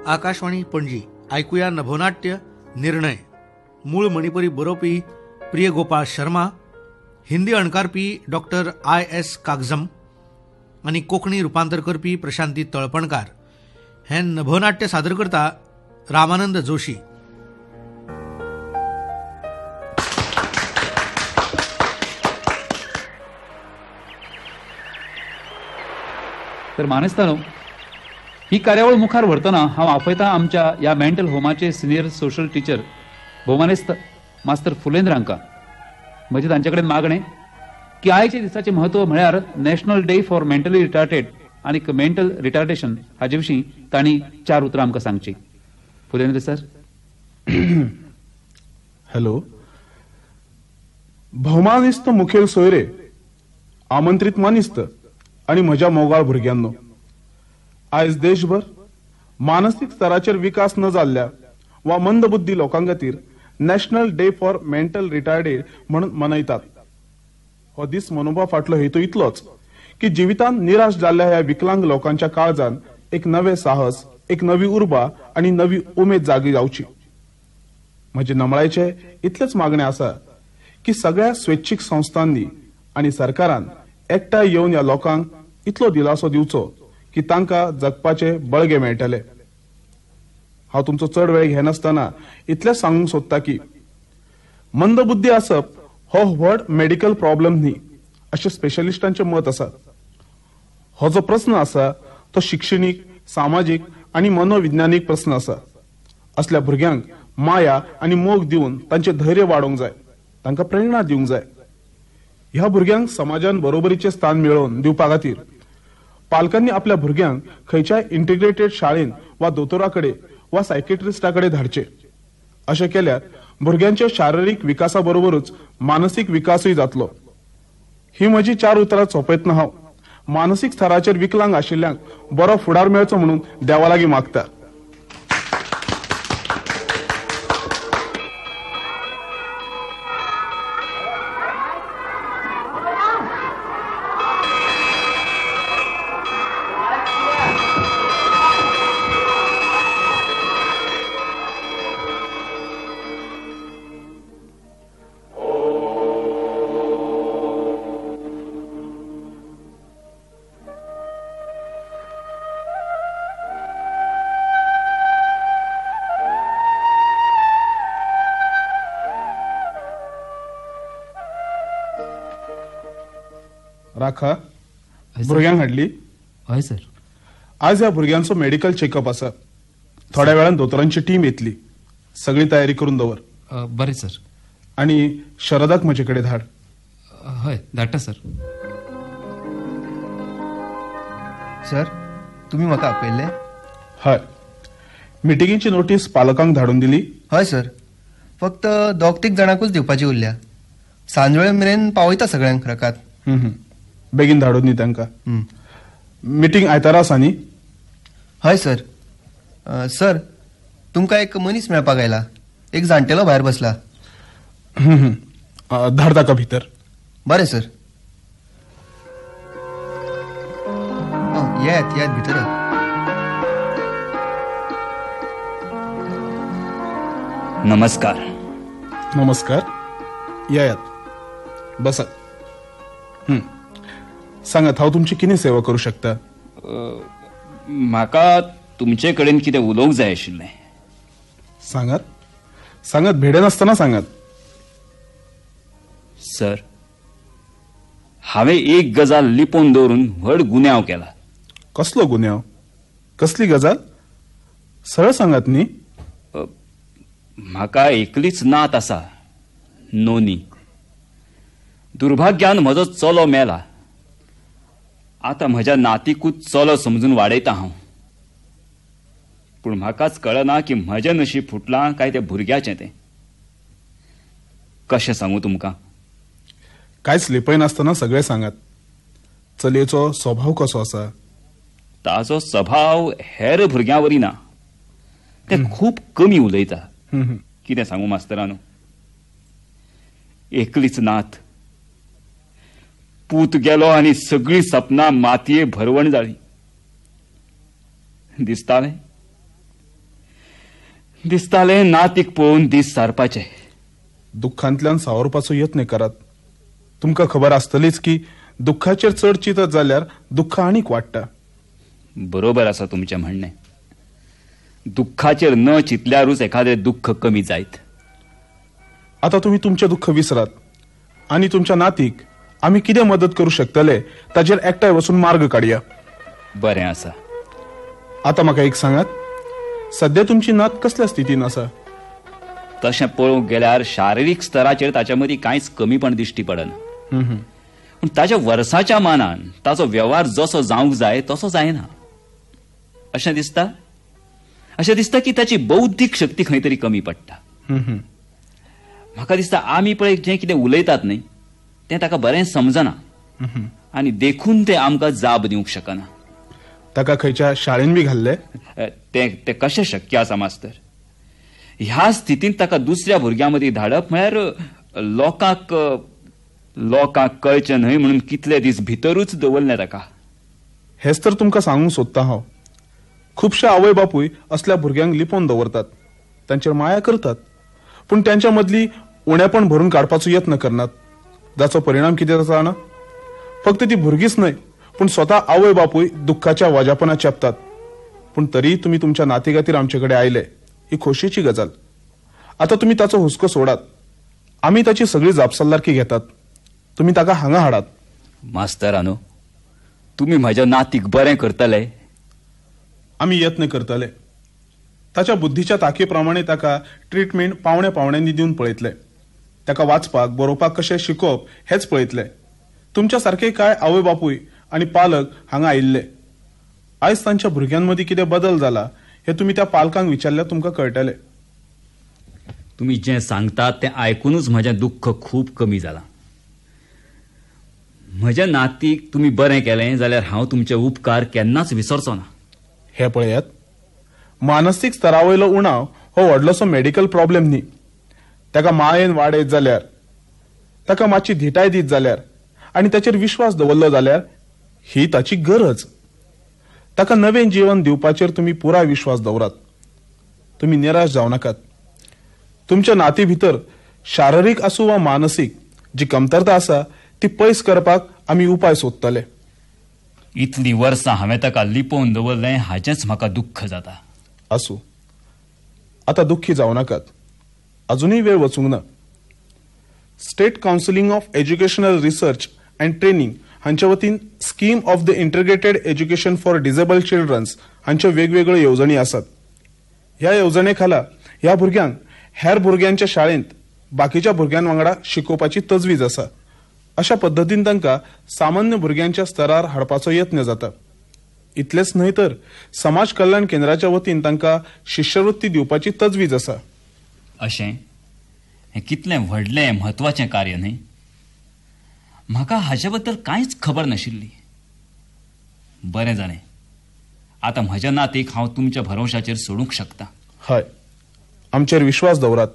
आकाशवाणी पणजी. आयकुया नभोनाट्य निर्णय. मूळ मणिपुरी बरोवपी प्रियगोपाळ शर्मा, हिंदी अणकारपी डॉक्टर I.S. कागझम आनी कोंकणी रुपांतर करपी प्रशांती तळपणकार. हें नभोनाट्य सादर करता रामानंद जोशी. तर मानेस्तानो, ही कार्यावळ मुखार व्हरतना हांव आपयता आमच्या ह्या मेंटल होमाचे सिनियर सोशल टिचर भोवमानेस्त मास्तर फुलेंद्र हांकां. म्हजें तांचे कडेन मागणें की आयच्या दिसाचें म्हत्व म्हळ्यार national day for mentally retarded आनी मेंटल रिटार्डेशन हाजे विशीं तांणी चार उतरां आमकां सांगची. फुलेंद्र सर. हॅलो. भोवमानेस्त मुखेल सोयरे, आमंत्रीत मानेस्त आनी म्हज्या मोगाळ भुरग्यांनो, आयज देशभर मानसीक स्तराचेर विकास न जाल्ल्या वा मंदबुद्धी लोकां खातीर national day for mental retarded म्हणून मनयतात. हो दीस मनोवपा फाटलो हेतू इतलोच की जिवितांत निराश जाल्ल्या ह्या विकलांग लोकांच्या काळजान एक नवें साहस, एक नवी उर्बा आनी नवी उमेद जागी जावची. म्हजे नमळायचे इतलेच मागणें आसा की सगळ्या स्वेच्छीक संस्थांनी आनी सरकारान एकठांय येवन ह्या लोकांक इतलो दिलासो दिवचो की तांकां जगपाचे बळगे मेळटले. हांव तुमचो चड वेळ घेनासतना इतलेंच सांगूंक सोदता की मंदबुद्धी आसप हो व्हड मेडिकल प्रॉब्लम न्ही अशें स्पेशलिस्टांचें मत आसा. हो जो प्रस्न आसा तो शिक्षणीक, सामाजीक आनी मनोविज्ञानीक प्रस्न आसा. असल्या भुरग्यांक माया आनी मोग दिवन तांचें धैर्य वाडोवंक जाय, तांकां प्रेरणा दिवंक जाय. ह्या भुरग्यांक समाजान बरोबरीचें स्थान मेळोवन दिवपा खातीर पालकांनी आपल्या भुरग्यांक खंयच्याय इंटिग्रेटेड शाळेन वा दोतोरा कडेन वा सायकेट्रिस्टा कडेन धाडचे. अशें केल्यार भुरग्यांच्या शारिरीक विकासा बरोबरूच मानसीक विकासूय जातलो. ही म्हजी चार उतरां सोंपयतना हांव मानसीक स्तराचेर विकलांग आशिल्ल्यांक बरो फुडार मेळचो म्हणून देवा लागीं मागता. राखा, भुरग्यांक हाडली? हय सर. आज ह्या भुरग्यांचो मेडिकल चेकअप आसा. थोड्या वेळान दोतोरांची टीम येतली. सगळी तयारी करून दवर. बरें सर. आनी शरदाक म्हजे कडेन धाड. हय धाडटा सर. सर, तुमी म्हाका आपयल्ले? हय. मिटिंगेची नोटीस पालकांक धाडून दिली? हय सर. फक्त दोग तीग जाणांकूच दिवपाची उरल्या. सांजवेळ मेरेन पावयता सगळ्यांक रकाद. बेगीन धाडून दी तांकां. मिटींग आयतारा आसा न्ही? हय सर. सर, तुमकां एक मनीस मेळपाक आयला. एक जाणटेलो भायर बसला. धाड ताका भितर. बरें सर. येयात येयात भितर. नमस्कार. नमस्कार. येयात, बसात. सांगात, हांव तुमची कितें सेवा करूं शकता? म्हाका तुमचे कडेन कितें उलोवंक जाय आशिल्लें. सांगात सांगात, भेडे नासतना सांगात. सर, हांवें एक गजाल लिपोवन दवरून व्हड गुन्यांव केला. कसलो गुन्यांव? कसली गजाल? सरळ सांगात न्ही. म्हाका एकलीच नात आसा, नोनी. दुर्भाग्यान म्हजो चलो मेला. आतां म्हज्या नातीकूच चलो समजून वाडयता हांव. पूण म्हाकाच कळना की म्हजें नशीब फुटलां काय त्या भुरग्याचें तें. कशें सांगू तुमकां? कांयच लिपयनासतना सगळें सांगात. चलयेचो स्वभाव कसो आसा? ताजो स्वभाव हेर भुरग्यां वरी ना. तें खूब कमी उलयता. कितें सांगू मास्तरानू, एकलीच नात, पूत गेलो आनी सगळीं सपनां मातये भरवण जाली. दिसतालें दिसतालें नातीक पळोवन दीस सारपाचे. दुःखांतल्यान सावरपाचो यत्न करात. तुमकां खबर आसतलीच की दुःखाचेर चड चिंतत जाल्यार दुःख आनीक वाडटा. बरोबर आसा तुमचें म्हणणें. दुःखाचेर न चिंतल्यारूच एखादें दुःख कमी जायत. आतां तुमी तुमचें दुःख विसरात आनी तुमच्या नातीक आमी कितें मदत करूं शकतले ताचेर एकठांय वचून मार्ग काडया. बरें आसा. आतां म्हाका एक सांगात, सद्या तुमची नात कसल्या स्थितीन आसा? तशें पळोवंक गेल्यार शारिरीक स्तराचेर ताच्या मदीं कांयच कमीपण दिश्टी पडना. पूण ताच्या वर्साच्या मानान ताचो वेव्हार जसो जावंक जाय तसो जायना. अशें दिसता, अशें दिसता की ताची बौद्धीक शक्ती खंय तरी कमी पडटा. म्हाका दिसता आमी पळय जें कितें उलयतात न्ही तें ताका बरें समजना आनी देखून तें आमकां जाप दिवंक शकना. ताका खंयच्या शाळेन बी घाल्ले? तें कशें शक्य आसा मास्तर? ह्या स्थितींत ताका दुसऱ्या भुरग्यां मदीं धाडप म्हळ्यार लोकांक लोकांक कळचें न्हय म्हणून कितले दीस भितरूच दवरलें ताका. हेच तर तुमकां सांगूंक सोदता हांव. खुबशे आवय बापूय असल्या भुरग्यांक लिपोवन दवरतात, तांचेर माया करतात, पूण त्यांच्या मदली उणेपण भरून काडपाचो यत्न करनात. जाचो परिणाम कितें जाता जाणा? फक्त ती भुरगींच न्हय पूण स्वता आवय बापूय दुःखाच्या वाजापणात चेपतात. पूण तरी तुमी तुमच्या नाती खातीर आमचे कडेन आयले ही खोशयेची गजाल. आतां तुमी ताचो हुस्को सोडात, आमी ताची सगळी जापसालदारकी घेतात. तुमी ताका हांगा हाडात. मास्तरानो, तुमी म्हज्या नातीक बरें करतले. आमी यत्न करतले. ताच्या बुद्धीच्या ताकी प्रमाणे ताका ट्रिटमेंट पावण्या पावण्यांनी दिवन पळयतले. ताका वाचपाक बरोवपाक कशें शिकोवप हेच पळयतले. तुमच्या सारके कांय आवय बापूय आनी पालक हांगा आयिल्ले. आयज तांच्या भुरग्यांमदीं कितें बदल जाला हें तुमी त्या पालकांक विचारल्यार तुमकां कळटलें. तुमी जें सांगतात तें आयकुनूच म्हजें दुख्ख खूब कमी जालां. म्हज्या नातीक तुमी बरें केलें जाल्यार हांव तुमचे उपकार केन्नाच विसरचो ना. हें पळयात, मानसीक स्तरावयलो उणाव हो व्हडलोसो मेडिकल प्रॉब्लेम न्ही. ताका मायेन वाडयत जाल्यार, ताका मातशी धिटाय दीत जाल्यार आनी ताचेर विश्वास दवरलो जाल्यार ही ताची गरज. ताका नवें जीवन दिवपाचेर तुमी पुराय विश्वास दवरात. तुमी निराश जावं नाकात. तुमच्या नाती भितर शारिरीक आसूं वा मानसीक जी कमतरता आसा ती पयस करपाक आमी उपाय सोदतले. इतलीं वर्सां हांवें ताका लिपोवन दवरलें हाचेंच म्हाका दुख्ख जाता. आसूं, आतां दुख्खी जावं नाकात. अजुनूय वेळ वचूंक ना. State counselling of educational research and training हांच्या वतीन scheme of the integrated education for disabled childrens हांच्यो वेगवेगळ्यो येवजणी आसात. ह्या येवजणे खाला ह्या भुरग्यांक हेर भुरग्यांच्या शाळेंत बाकीच्या भुरग्यां वांगडा शिकोवपाची तजवीज आसा. अशा पद्दतीन तांकां सामान्य भुरग्यांच्या स्तरार हाडपाचो यत्न जाता. इतलेंच न्हय तर समाज कल्याण केंद्राच्या वतीन तांकां शिश्यवृत्ती दिवपाची तजवीज आसा. अशें हें कितलें व्हडलें म्हत्वाचें कार्य न्हय? म्हाका हाचे बद्दल कांयच खबर नाशिल्ली. बरें जालें, आतां म्हज्या नातीक हांव तुमच्या भरवशाचेर सोडूंक शकता. हय, आमचेर विश्वास दवरात.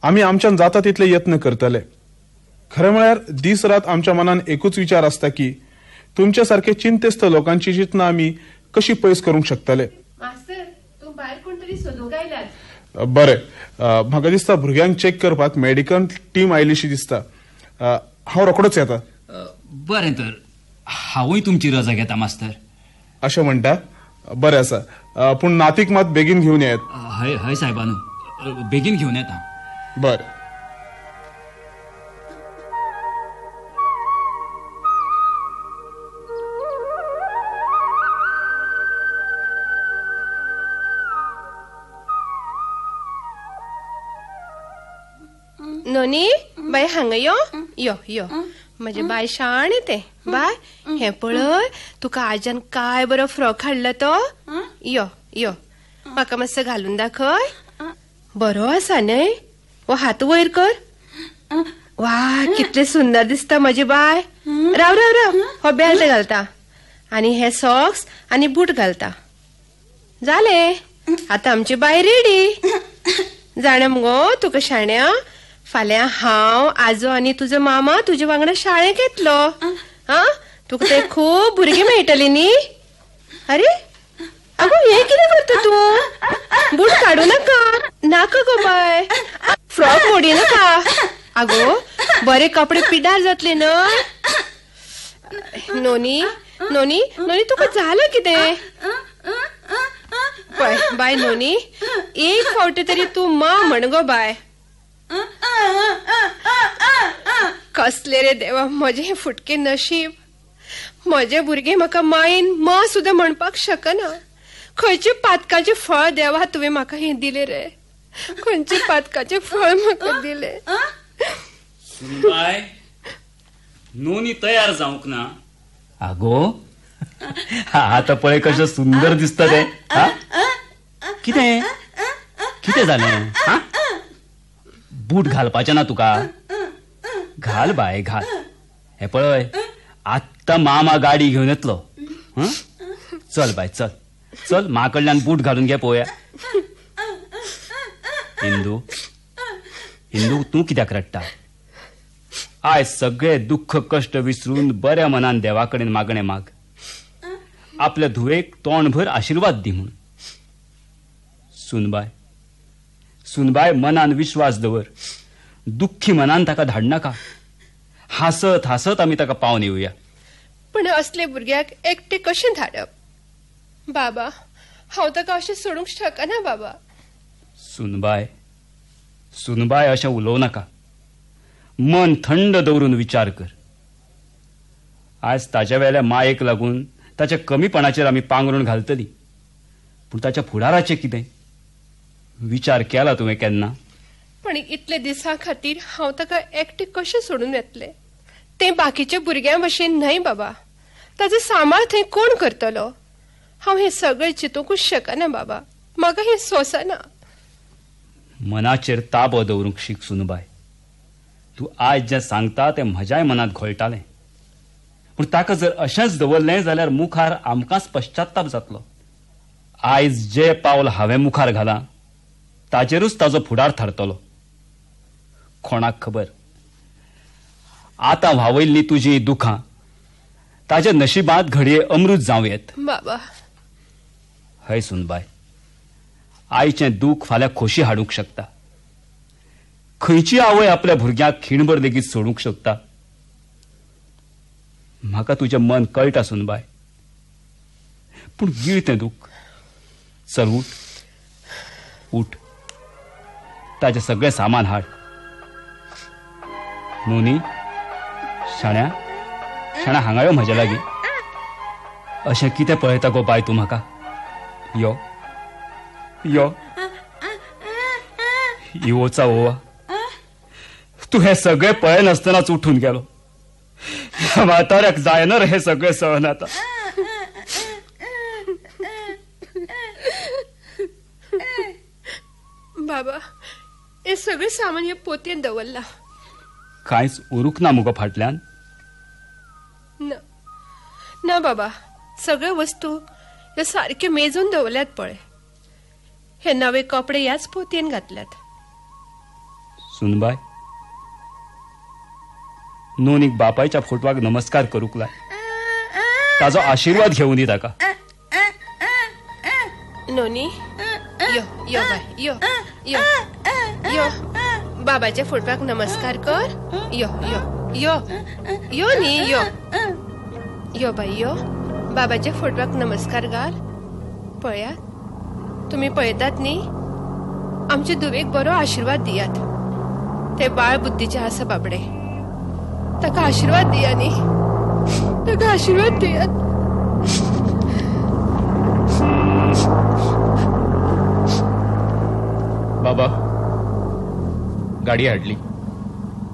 आमी आमच्यान जाता तितले यत्न करतले. खरें म्हळ्यार दीस रात आमच्या मनान एकूच विचार आसता की तुमच्या सारखे चिंतेस्त लोकांची चिंतना आमी कशी पयस करूंक शकतले. मास्तर, तूं भायर कोण तरी सोदूंक आयल्यात. बरें, म्हाका दिसता भुरग्यांक चॅक करपाक मेडिकल टीम आयलीशी दिसता. हांव रोखडोच येता. बरें तर, हांवूय तुमची रजा घेता मास्तर. अशें म्हणटा? बरें आसा, पूण नातीक मात बेगीन घेवन येयात. हय हय साहेबानू, बेगीन घेवन येता. बरें. नोनी बाय हांगा यो यो यो. म्हजें बाय शाणें तें. बाय हें पळय, तुका आज्यान काय बरो फ्रॉक हाडला तो. यो यो, म्हाका मातसो घालून दाखय. बरो आसा न्हय? हो हात वयर कर. वा, कितलें सुंदर दिसता म्हजें बाय. राव राव राव, हो बेल्ट घालता आनी हे सॉक्स आनी बूट घालता. जालें, आतां आमची बाय रेडी. जाणा मुगो तुका शाण्या, फाल्यां हांव, आजो आनी तुजो मामा तुजे वांगडा शाळेक येतलो. हा, तुका ते खूब भुरगीं मेळटली न्ही. अरे आगो, हें कितें करता तूं? बूट काडू नाका. नाका गो बाय, फ्रॉक मोडी नाका. आगो बरे कपडे पिडार जातले न्हय. नोनी नोनी नोनी तुका जालां कितें? पळय बाय नोनी, एक फावटी तरी तूं मां म्हण गो बाय. कसले रे देवा म्हजें फुटकें नशीब. म्हजें भुरगें म्हाका मायेन मां सुद्दां म्हणपाक शकना. खंयचे पातकाचें फळ देवा तुवें म्हाका हें दिलें रे? खंयचे पातकाचें फळ म्हाका दिलें? सुनबाय, नोनी तयार जावंक ना. आगो आतां पळय कशें सुंदर दिसता तें. कितें कितें जालें? बूट घालपाचें ना तुका? घाल बाय घाल. हें पळय आत्तां मामा गाडी घेवन येतलो. चल बाय चल चल, मा कडल्यान बूट घालून घे पळोवया. इंदू इंदू तूं कित्याक रडटा? आयज सगळे दुःख कश्ट विसरून बऱ्या मनान देवा कडेन मागणें माग. आपल्या धुवेक तोंडभर आशिर्वाद दी म्हूण. सुनबाय सुनबाय, मनान विश्वास दवर. दुःखी मनान ताका धाडनाका. हासत हासत आमी ताका पावन येवया. पण असले भुरग्याक एकटे कशें धाडप बाबा? हांव ताका अशें सोडूंक शकना बाबा. सुनबाय सुनबाय, अशें उलोवं नाका. मन थंड दवरून विचार कर. आज ताच्या वेल्या मायेक लागून ताच्या कमीपणाचेर आमी पांगरूण घालतली, पूण ताच्या फुडाराचें कितें? विचार केला तुवें केन्ना? पण इतले दिसां खातीर हांव ताका एकटें कशें सोडून येतलें? तें बाकीच्या भुरग्यां भशेन न्हय बाबा. ताचो सांबाळ थंय कोण करतलो? हांव हें सगळें चिंतूंकूच शकना बाबा. म्हाका हें सोंसना. मनाचेर ताबो दवरूंक शीक सुनबाय. तूं आयज जें सांगता तें म्हज्याय मनांत घोळटालें, पूण ताका जर अशेंच दवरलें जाल्यार मुखार आमकांच पश्चाताप जातलो. आयज जे पावल हांवें मुखार घालां ताचेरूच ताजो फुडार थारतलो. कोणाक खबर, आतां व्हांवयल्लीं तुजीं दुखां ताज्या नशिबांत घडये अमृत जावं येत बाबा. हय सुनबाय, आयचें दूख फाल्यां खोशी हाडूंक शकता. खंयची आवय आपल्या भुरग्याक खीणभर लेगीत सोडूंक शकता? म्हाका तुजें मन कळटा सुनबाय, पूण गिळ तें दूख. चल उठ उठ, ताजें सगळें सामान हाड. नोनी शाण्या शाण्या, हांगा यो म्हज्या लागीं. अशें कितें पळयता गो बाय तूं म्हाका? यो यो इवोचा ओवा, तूं हें सगळें पळयनासतनाच उठून गेलो. म्हाताऱ्याक जायना रे हें सगळें सहन आतां. बाबा, हें सगळें सामान हे पोतयेन दवरलां. कांयच उरूंक ना मुगो फाटल्यान? ना ना बाबा, सगळे वस्तू ह्यो सारक्यो मेजून दवरल्यात पळय. हे नवे कपडे ह्याच पोतयेन घातल्यात. सुनबाय, नोनीक बापायच्या फोटवाक नमस्कार करूंक लाय. ताजो आशिर्वाद घेवन दी ताका. नोनी यो यो बाय यो यो यो, बाबाच्या फोटवाक नमस्कार कर. यो यो यो यो न्ही, यो यो बाय यो, बाबाच्या फोटवाक नमस्कार घाल. पळयात, तुमी पळयतात न्ही, आमचे धुवेक बरो आशिर्वाद दियात. ते बाळ बुद्धीचे आसा बाबडे, ताका आशिर्वाद दिया न्ही, ताका आशिर्वाद दियात. बाबा, गाडी हाडली,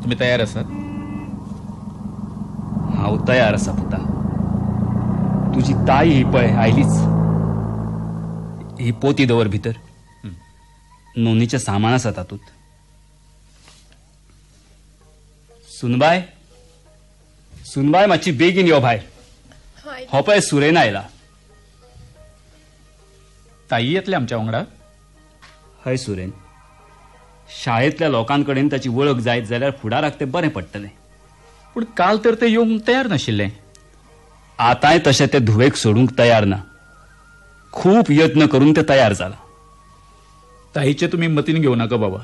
तुमी तयार आसात? हांव तयार आसा पुता. तुजी ताई ही पळय आयलीच. ही पोती दवर भितर, नोनीचें सामान आसा तातूंत. सुनबाय सुनबाय, मातशी बेगीन यो भायर. हो पळय सुरेन आयला. ताई येतले आमच्या वांगडा? हय सुरेन, शाळेंतल्या लोकांकडेन ताची वळख जायत जाल्यार फुडाराक तें बरें पडटलें. पूण काल तर ते येवंक तयार नाशिल्लें. आतांय तशें ते धुवेक सोडूंक तयार ना. खूब यत्न करून ते तयार जाला. ताईचे तुमी मतीन घेवं नाका बाबा.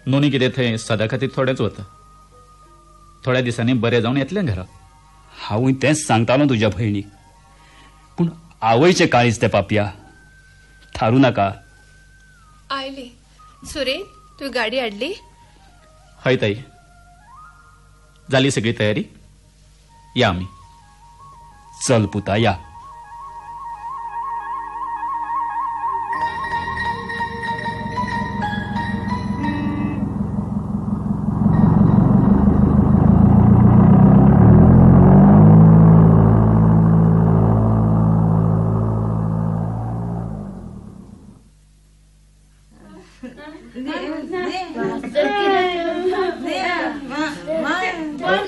नोनी कितें थंय सदां खातीर थोडेंच वता. थोड्या दिसांनी बरें जावन येतलें घरा. हांवूय तेंच सांगतालो तुज्या भयणीक, पूण आवयचें काळीज तें पापया. थारू नाका. आयली सुरेन, तुवें गाडी हाडली? हय ताई, जाली सगळी तयारी. या आमी. चल पुता या.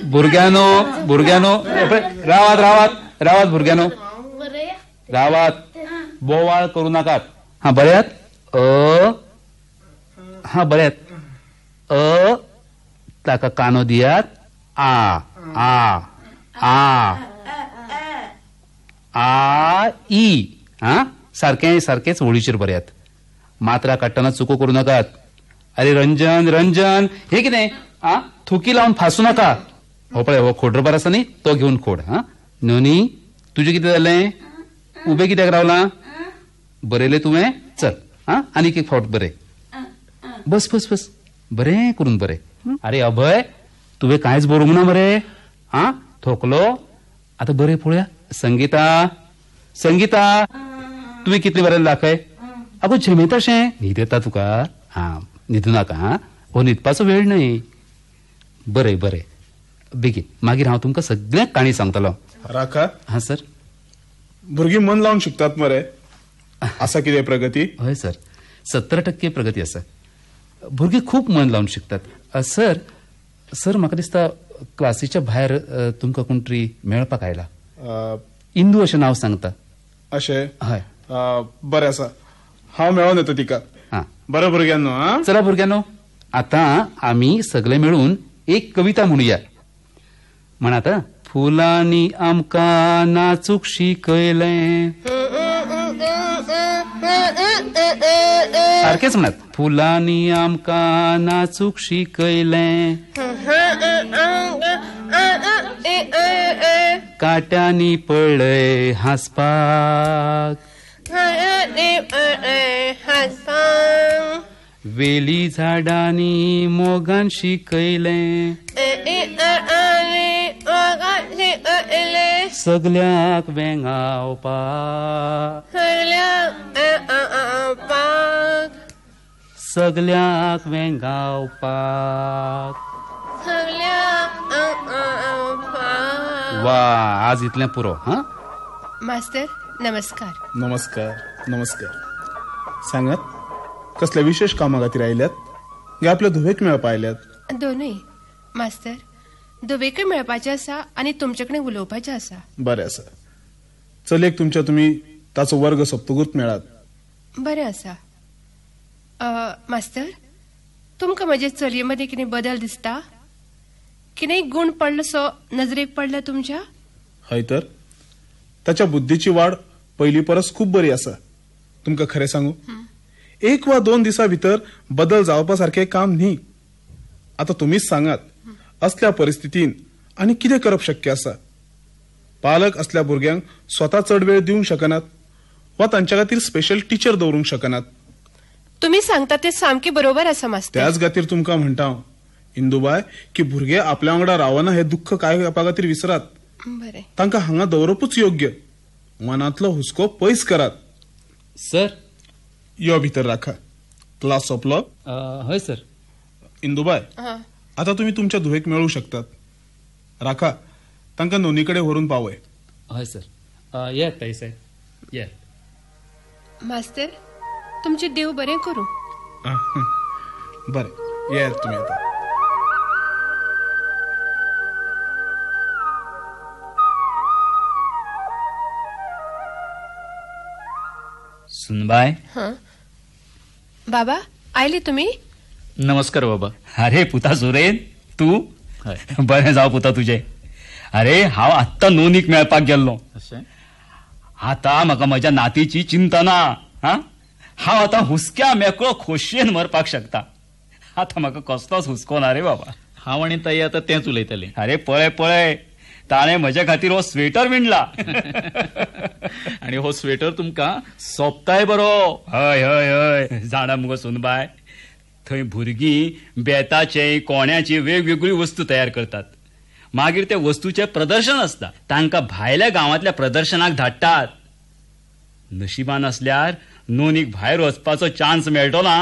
भुरग्यानो भुरग्यानो रावात रावात रावात भुरग्यानो रावात, बोवाळ करू नाकात. हा बऱ्यात अ, हा बऱ्यात अ, ताका कानो दियात. आ आ आ आ ई. हा सारखे सारखेच ओळीचेर बऱ्यात. मात्रा काडटना चुको करू नाकात. अरे रंजन रंजन हे कितें आ थुकी लावन फासू नाका. हो पळय हो खोड रबर आसा न्ही तो घेवन खोड. हा नोनी तुजें कितें जालें? उबें कित्याक रावलां? बरयलें तुवें? चल हा आनीक एक फावट बरय. बस बस बस बरें करून बरय. अरे अभय तुवें कांयच बरोवंक ना मरे. हा थोकलो आतां बरय पळोवया. संगीता संगीता तुवें कितलें बरयलें दाखय. आगो झेमेताशें न्हीद येता तुका? हा न्हिदू नाका. हा हो न्हिदपाचो वेळ न्हय. बरय बरय बेगीन, मागीर हांव तुमकां सगळ्यांक काणी सांगतलो. राखा. हा सर. भुरगीं मन लावन शिकतात मरे? आसा कितें प्रगती? हय सर, 70% प्रगती आसा. भुरगीं खूब मन लावन शिकतात. सर सर म्हाका दिसता क्लासीच्या भायर तुमकां कोण तरी मेळपाक आयला. इंदू अशें नांव सांगता. अशें? हय. बरें आसा, हांव मेळोन येता तिका. हा बरें भुरग्यांनो. चला भुरग्यांनो, आतां आमी सगळे मेळून एक कविता म्हणूया. म्हणात फुलांनी आमकां नाचूंक शिकयलें. सारकेंच म्हणात. फुलांनी आमकां नाचूंक शिकयलें, काट्यांनी पळय हांसपाक, वेली झाडांनी मोगान शिकयलें, सगल्याक वेंगावपाक, सगल्याक वेंगावपाक. वा, आज इतलें पुरो. हा मास्तर नमस्कार. नमस्कार नमस्कार. सांगात कसल्या विशेष कामा खातीर आयल्यात गे आपल्या धुवेक मेळपा आयल्यात? दोनूय मास्तर, धुवेकय मेळपाचें आसा आनी तुमचे कडेन उलोवपाचें आसा. बरें आसा, चलयेक तुमच्या तुमी ताचो वर्ग सोंपतकूच मेळात. बरें आसा. मास्तर, तुमकां म्हजे चलये मदीं कितें बदल दिसता? कितेंय गूण पडलो सो नजरेक पडला तुमच्या? हय तर, ताच्या बुद्धीची वाड पयलीं परस खूब बरी आसा. तुमकां खरें सांगू, 1 वा 2 दिसां भितर बदल जावपा सारकें काम न्ही. आतां तुमीच सांगात, असल्या परिस्थितीन आनी कितें करप शक्य आसा? पालक असल्या भुरग्यांक स्वता चड वेळ दिवंक शकनात वा तांच्या खातीर स्पेशल टिचर दवरूंक शकनात. तुमी सांगता ते सामकें बरोबर आसा मास्तर. त्याच खातीर तुमकां म्हणटा हांव इंदुबाय, की भुरगे आपल्या वांगडा रावना हें दुख्ख कांय वेळा खातीर विसरात. बरें, तांकां हांगा दवरपूच योग्य. मनांतलो हुस्को पयस करात. सर यो भितर राखा. क्लास सोंपलो? हय सर. इंदुबाय, आता तुम्ही तुमच्या धुवेक मेळू शकतात. राखा, तांकां नोनी कडेन व्हरून पावय. हय सर. येत ताई साहेब, येत. मास्तर, तुमचें देव बरें करूं. बरें, येयात तुमी आतां. सुनबाय. बाबा आयले तुमी? नमस्कार बाबा. अरे पुता सुरेन, तूं? बरें जावं पुता तुजें. अरे हांव आत्तां नोनीक मेळपाक गेल्लो. आतां म्हाका म्हज्या नातीची चिंता ना. हा, हांव आतां हुसक्या मेकळो खोशयेन मरपाक शकता. आतां म्हाका कसलोच हुसको ना रे बाबा. हांव आनी ताई आतां तेंच उलयतलें. अरे पळय पळय, ताणें म्हजे खातीर हो स्वेटर विणला. आनी हो स्वेटर तुमकां सोबताय बरो. हय हय हय, जाणा मुगो सुनबाय, थंय भुरगीं बेताचे कोण्याची वेगवेगळी वस्तू तयार करतात. मागीर ते वस्तूचें प्रदर्शन आसता. तांकां भायल्या गांवांतल्या प्रदर्शनाक धाडटात. नशिबान आसल्यार नोनीक भायर वचपाचो चान्स मेळटलो ना.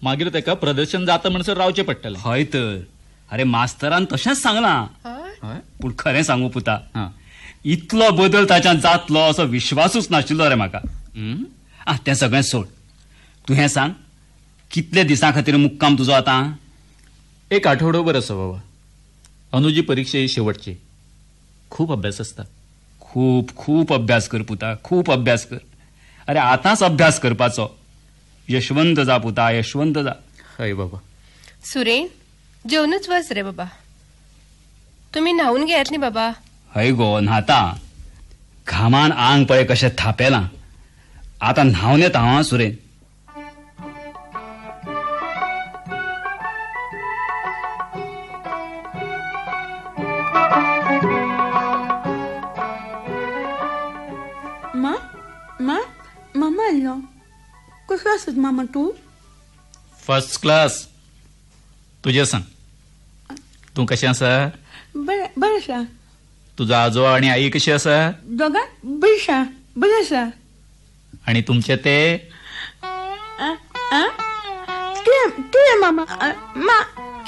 मागीर ताका प्रदर्शन जाता म्हणसर रावचें पडटलें. हय तर. अरे मास्तरान तशेंच सांगलां. पूण खरें सांगू पुता, इतलो बदल ताच्यान जातलो असो विश्वासूच नाशिल्लो रे म्हाका. तें सगळें सोड, तूं हें सांग, कितले दिसां खातीर मुक्काम तुजो आतां? एक आठवडोभर आसा बाबा. अनुजी परीक्षा ही शेवटची. खूप अभ्यास आसता. खूप खूप अभ्यास कर पुता, खूप अभ्यास कर. अरे आतांच अभ्यास करपाचो. यशवंत जा पुता, यशवंत जा. हय बाबा. सुरेन जेवनूच वच रे बाबा. तुम्ही न्हावून घेयात न्ही बाबा. हय गो, न्हाता. घामान आंग पळय कशें थापेलां. आतां न्हावन येता हांव सुरेन. मा मा मामा आयलो. कसो आसत मामा तूं? First class. तुजें सांग, तूं कशें आसा? बरें बरें आसा. तुजो आजो आनी आई कशी आसा? दोगां बरी आसा, बरें आसा. आनी तुमचे ते कितें मामा?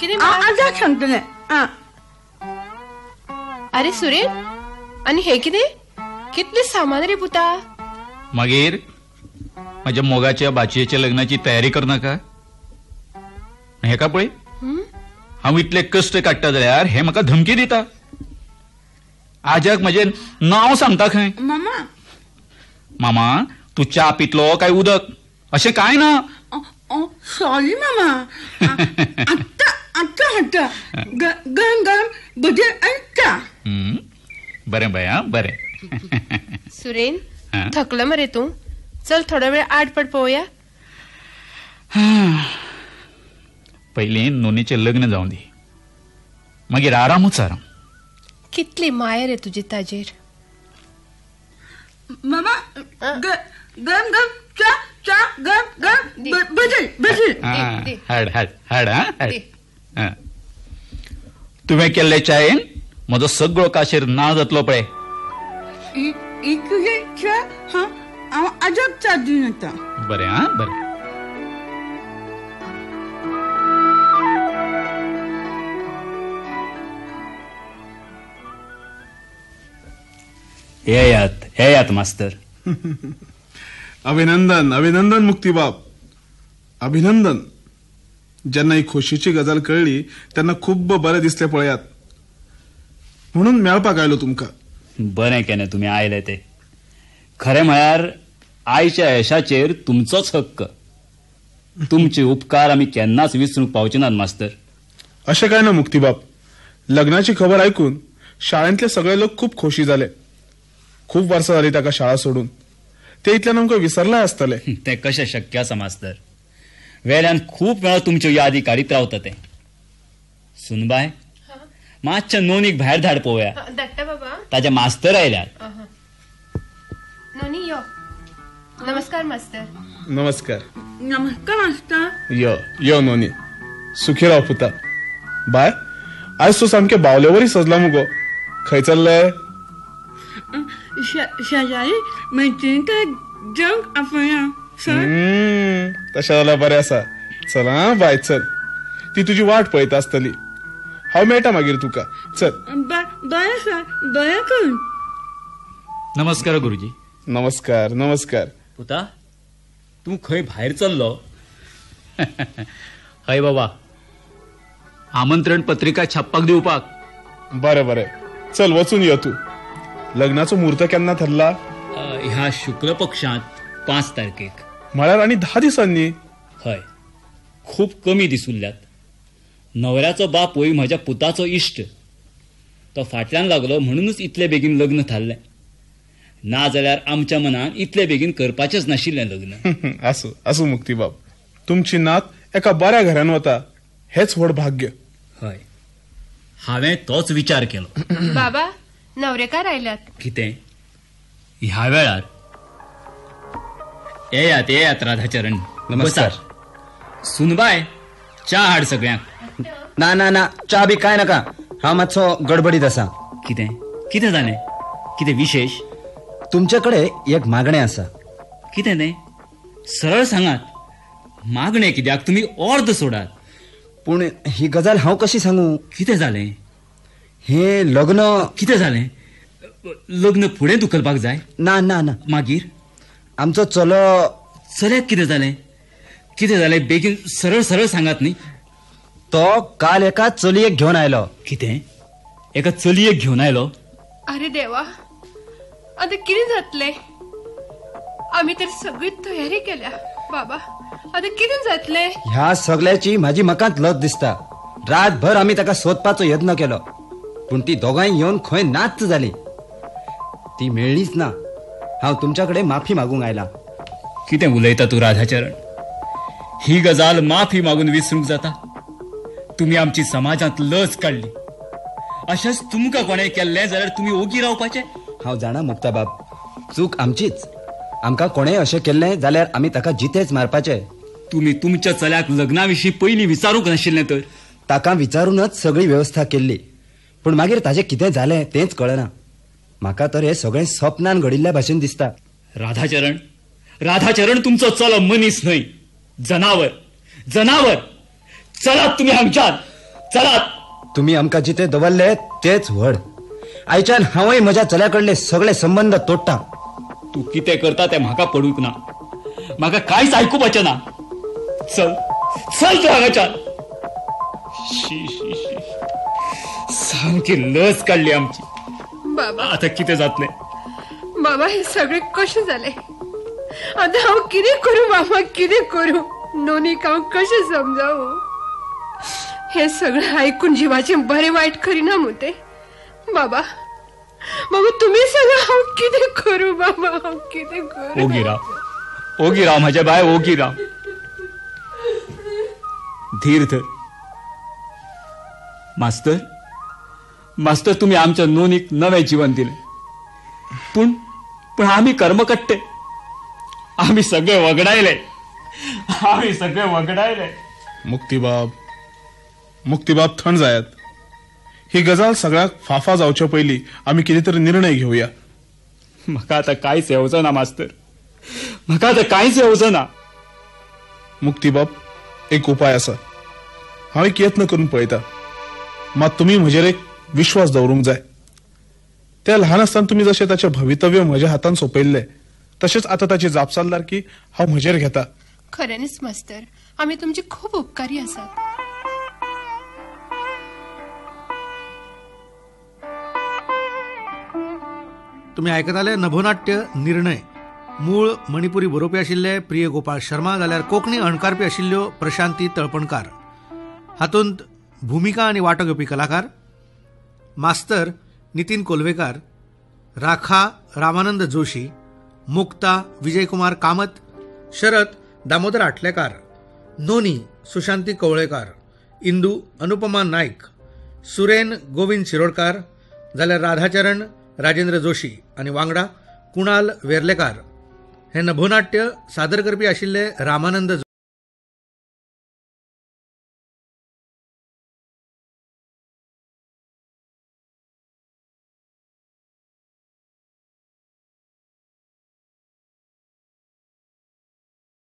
कितें आजाक सांगतलें. अरे सुरेन, आनी हें कितें? कितलें सामान रे पुता. मागीर म्हज्या मोगाच्या बाचयेच्या लग्नाची तयारी करनाका? हेका पळय, हांव इतले कश्ट काडटा जाल्यार हे म्हाका धमकी दिता. आज्याक म्हजें नांव सांगता खंय. मामा मामा, तूं च्या पितलो काय उदक? अशें कांय ना. सॉरी मामा. आत्तां आत्तां हाडटा गरम गरम भजी आनी च्या. बरें बाय, आं बरें. सुरेन, थकलो मरे तूं. चल थोडो वेळ आड पड पळोवया. पयलीं नोनीचें लग्न जावं दी, मागीर आरामूच आराम. कितली माया रे तुजी ताजेर. मामा गरम गरम च्या, च्या गरम गरम भजी भजी. हाड हाड हाड हाड. तुवें केल्ले चायेन म्हजो सगळो काशेर ना जातलो पळय. च्या हांव आजाक च्या दिवन येता. बरें आं बरें. येयात येयात मास्तर. अभिनंदन अभिनंदन मुक्तीबाब, अभिनंदन. जेन्ना ही खोशीची गजाल कळ्ळी तेन्ना खूब बरें दिसलें पळयात, म्हणून मेळपाक आयलो तुमकां. बरें केलें तुमी आयले ते. खरें म्हळ्यार आयच्या यशाचेर तुमचोच हक्क. तुमचे उपकार आमी केन्नाच विसरूंक पावचे नात मास्तर. अशें काय ना मुक्तीबाब, लग्नाची खबर आयकून शाळेंतले सगळे लोक खूब खोशी जाले. खूब वर्सां जाली ताका शाळा सोडून. ते इतल्यान आमकां विसरलाय आसतले. तें कशें शक्य आसा मास्तर? वेल्यान खूब वेळा तुमच्यो यादी काडीत रावता तें. सुनबाय, मातशें नोनीक भायर धाड पळोवया. धाडटा बाबा. ताजे मास्तर आयल्यात. नोनी यो. नमस्कार मास्तर. नमस्कार. नमस्कार मास्तर. यो यो नोनी, सुखी राव पुता. बाय, आयज तूं सामकें बावलेवरी सजला मुगो. खंय चल्ले? शेजारी मैत्रिणीक जेवंक आपया सर. तशें जाल्यार बरें आसा. चल आं बाय, चल. ती तुजी वाट पळयता आसतली. हांव मेळटा मागीर तुका. चल. बरें सर, बरें करून. नमस्कार गुरुजी. नमस्कार नमस्कार. पुता, तूं खंय भायर चल्लो? हय बाबा, आमंत्रण पत्रिका छापपाक दिवपाक. बरें बरें, चल वचून यो तूं. लग्नाचो मुहूर्त केन्ना थरला? ह्या शुक्ल पक्षांत 5 तारखेक. म्हळ्यार आनी 10 दिसांनी. हय, खूब कमी दीस उरल्यात. नवऱ्याचो बापूय म्हज्या पुताचो इश्ट. तो फाटल्यान लागलो म्हणूनच इतले बेगीन लग्न थारलें. ना जाल्यार आमच्या मनान इतले बेगीन करपाचेच नाशिल्लें लग्न. आसूं आसूं मुक्तीबाब, तुमची नात एका बऱ्या घरान वता हेच व्हड भाग्य. हय, हांवें तोच विचार केलो. बाबा, नवरेकार आयल्यात. कितें ह्या वेळार? येयात येयात राधाचरण. नमस्कार. सुनबाय, च्या हाड सगळ्यांक. ना ना ना, च्या बी काय नाका, हांव मातसो गडबडीत आसा. कितें कितें जालें? कितें विशेश? तुमचे कडेन एक मागणें आसा. कितें तें? सरळ सांगात. मागणें कित्याक, तुमी ऑर्द सोडात. पूण ही गजाल हांव कशी सांगू? कितें जालें? हें लग्न. कितें जालें? लग्न फुडें धुकलपाक जाय? ना ना ना. मागीर? आमचो चलो. चल्याक कितें जालें? कितें जालें बेगीन सरळ सरळ सांगात न्ही. तो काल एका चलयेक घेवन आयलो. कितें? एका चलयेक घेवन आयलो? अरे देवा, आतां कितें जातलें? आमी तर सगळी तयारी केल्या बाबा, आतां कितें जातलें? ह्या सगळ्याची म्हाजी म्हाकाच लज दिसता. रातभर आमी ताका सोदपाचो यत्न केलो, पूण ती दोगांय येवन खंय नाच जाली. ती मेळ्ळीच ना. हांव तुमच्या कडेन माफी मागूंक आयला. कितें उलयता तूं राधाचरण? ही गजाल माफी मागून विसरूंक जाता? तुमी आमची समाजांत लज काडली. अशेंच तुमकां कोणें केल्लें जाल्यार तुमी ओगी रावपाचें? हांव जाणा मुक्ताबाब, चूक आमचीच. आमकां कोणें अशें केल्लें जाल्यार आमी ताका जितेच मारपाचें. तुमी तुमच्या चल्याक लग्ना विशीं पयलीं विचारूंक नाशिल्लें तर? ताका विचारूनच सगळी वेवस्था केल्ली, पूण मागीर ताजें कितें जालें तेंच कळना. म्हाका तर हें सगळें सपनान घडिल्ल्या भाशेन दिसता. राधाचरण, राधाचरण, तुमचो चलो मनीस न्हय, जनावर, जनावर. चलात तुमी हांगच्यान, चलात. तुमी आमकां जिते दवरले तेच व्हड. आयच्यान हांवूय म्हज्या चल्या कडले सगळे संबंद तोडटा. तूं कितें करता तें म्हाका पडूंक ना, म्हाका कांयच आयकुपाचें ना. चल चल तूं हांगाच्यान. शी शी शी, सामकी लज काडली आमची. बाबा, आतां कितें जातलें? बाबा, हें सगळें कशें जालें? आतां हांव कितें करूं बाबा, कितें करूं? नोनीक हांव कशें समजावूं? हें सगळें आयकून जिवाचें बरें वायट करिना मू तें. बाबा, बाबा तुमी सांगा हांव कितें करूं? बाबा, हांव कितें करूं? ओगी राव, ओगी राव म्हज्या बाय, ओगी राव. धीर धर. मास्तर, मास्तर, तुमी आमच्या नोनीक नवें जीवन दिलें, पूण पूण आमी कर्मकट्टे, आमी सगळे वगडायले, आमी सगळे वगडायले. मुक्तीबाब, मुक्तीबाब, थंड जायात. ही गजाल सगळ्याक फाफा जावचे पयलीं आमी कितें तरी निर्णय घेवया. म्हाका आतां कांयच येवजना मास्तर, म्हाका आतां कांयच येवजना. मुक्तीबाब, एक उपाय आसा. हांव एक यत्न करून पळयता, मात तुमी म्हजेर एक विश्वास दवरूंक जाय. ते ल्हान आसतना तुमी जशें ताचें भवितव्य म्हज्या हातान सोंपयल्लें, तशेंच आतां ताची जापसालदारकी हांव म्हजेर घेता. खऱ्यांनीच मास्तर, आमी तुमची खूब उपकारी आसात. तुमी आयकताले नभोनाट्य निर्णय. मूळ मणिपुरी बरोवपी आशिल्ले प्रिय गोपाळ शर्मा, जाल्यार कोंकणी अणकारपी आशिल्ल्यो प्रशांती तळपणकार. हातूंत भुमिका आनी वांटो घेवपी कलाकार मास्तर नितीन कोलवेकार, राखा रामानंद जोशी, मुक्ता विजयकुमार कामत, शरद दामोदर आटलेकार, नोनी सुशांती कवळेकार, इंदू अनुपमा नायक, सुरेन गोविंद शिरोडकार, जाल्यार राधाचरण राजेंद्र जोशी आनी वांगडा कुणाल वेर्लेकार. हे नभोनाट्य सादर करपी आशिल्ले रामानंद